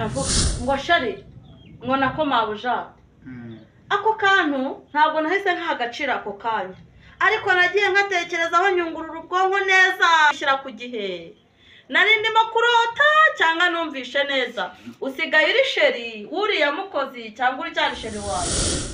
Aravuga ngo chéri, ngo nako mabuja. Ako kantu ntabwo nahise nkaha agaciro ako kanya, ariko nagiye nkatekerezaho, nyungurura ubwonko neza, shyira ku gihe. Nari ndimo kurota cyangwa numvishe neza? Usigaye uri chéri wuriya mukozi cyangwa uracyari chéri wawe?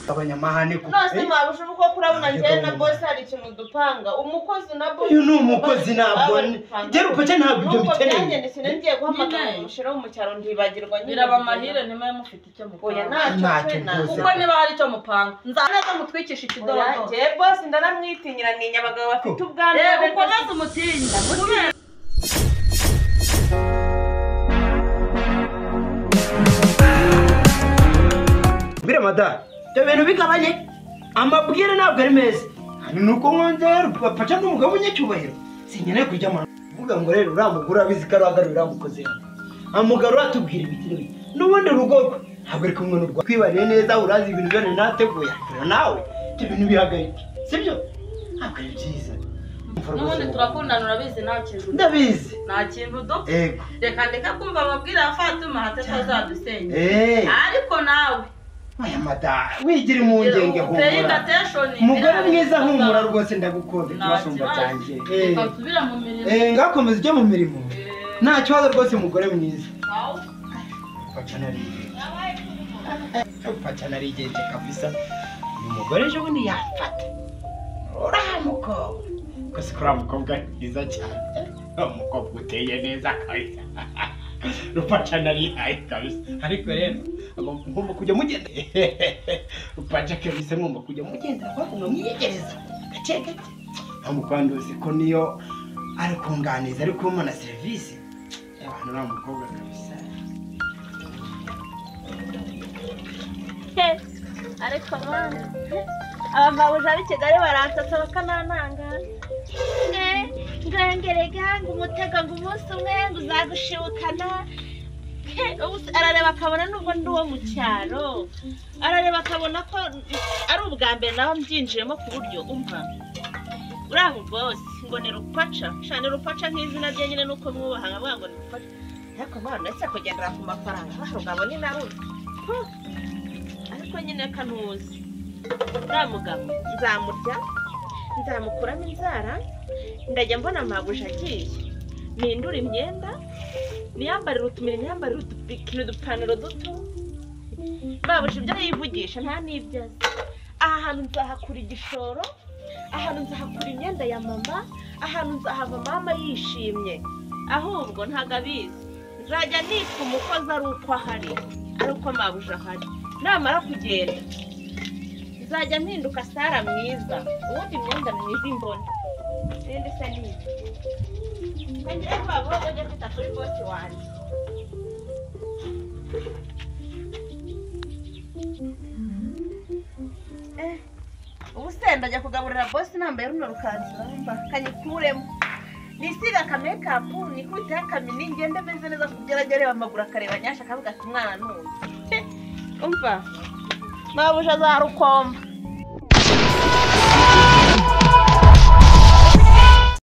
Abanyamahane kuko None mabuja, ubu koko urabona njyewe na boss hari ikintu dupanga? Umukozi na boss Uyu ni umukozi, ntabwo njye Rupaca ntabwo ibyo Nuko bikeneye. byangendekeye, ngiye guhamagara Nyine. umushyira wo mu cyaro, ntibagirwa nyine. Biraba amahire niba mufite icyo Oya, mupanga. ntacyo. Ntacyo Pe, rwose. Kuko niba hari icyo mupanga, nza neza mutwikisha Oya, ikidodo. njyewe boss ndanamwitinyira, ninya abagabo bafite ubwanwa. Reba, ukomeze umutinyi kubera Bire mada, ibyo bintu bigabanye, amabwire ntabwo ari meza. Ni uko nkongera Rupaca n'umugabo w'umunyacyubahiro, sinkeneye kujya amahanga. Uvuga ngo rero uriya mugore abizi ko ari uriya mukozi hano, amugabo uratubwira ibiki n'ibiki, n'ubundi urugo rwe ntabwo ari kumwe n'urwa kwibaniye neza. Urazi ibintu byose nateguye, ariko rero nawe ibyo bintu bihagarike, sibyo? Ntabwo ari byiza. N'ubundi turakundana, urabizi, nta kintu Ndabizi. nta kintu dupfa. Ego. Reka ndeka kumva amabwire ya Fatuma, hate tazadusenya. Ariko nawe Oya mada, wigira impungenge, paying humura. attention. Umugore mwiza, humura rwose, ndagukunda. Nta Ikibasumba kibazo. cyanjye. Reka nsubire mu mirimo. Ngakomeza ujye mu mirimo, nta kibazo rwose, mugore mwiza. Sawa. Paca narigenje, paca narigenje kabisa. Uyu mugore ejo bundi yamfata uriya mukobwa gusa, uriya mukobwa ari mwiza cyane, umukobwa uteye neza kabisa. Rupaca narihaye kabisa, ariko rero ngomba kujya mugenda Rupaca kabisa, ngomba kujya mugenda kuko mwiyegereza gake gake. Nta ko niyo ari kunganiza, ari kumpa na serivisi abantu, uriya mukobwa kabisa. Ariko mwana, abamabuja b'i Kigali baransatsa bakanantanga ngengerega ngo umutego, ngo umunsi umwe ngo uzagushibukana. Ubu se arareba akabona nubwo ndi uwo mu cyaro, arareba akabona ko ari ubwa mbere naho mbyinjiyemo, ku buryo umva uriya mu boss ngo ni Rupaca shana, Rupaca nk'izina rye nyine nuko mwubaha nkavuga ngo ni Rupaca. Ariko mwana, ese kugendera ku mafaranga rugabo ni naruzi, ariko nyine kanuzi uriya mugabo nzamurya, nzamukuramo inzara. Ndajya mbona mabuja agiye, mpindure imyenda, niyambarire utumira, imyambarire udupikini, udupantaro duto. Mabuja ibyo yivugisha nta n'ibyo azi. Aha hantu nzahakura igishoro, ahantu nzahakura imyenda ya mama, ahantu nzahava mama yishimye. Ahubwo ntabwo abizi, nzajya nitwa umukozi ari uko ahari, ari uko mabuja ahari. Namara kugenda nzajya mpinduka Sara mwiza, ubundi imyenda myiza imbona n'indi isa n'iyi. Ngira vuba vuba njye kwita kuri boss wanjye. Ubu se ndajya kugaburira boss nambaye runo rukanzu? Urumva kanyikuremo, nisiga aka makeup, nikubiteho akamini, ngende meze neza, kugira ajye areba amaguru, akareba nyasha, akavuga ati: "Umwana ni uyu." Umva, mabuja azarukomba.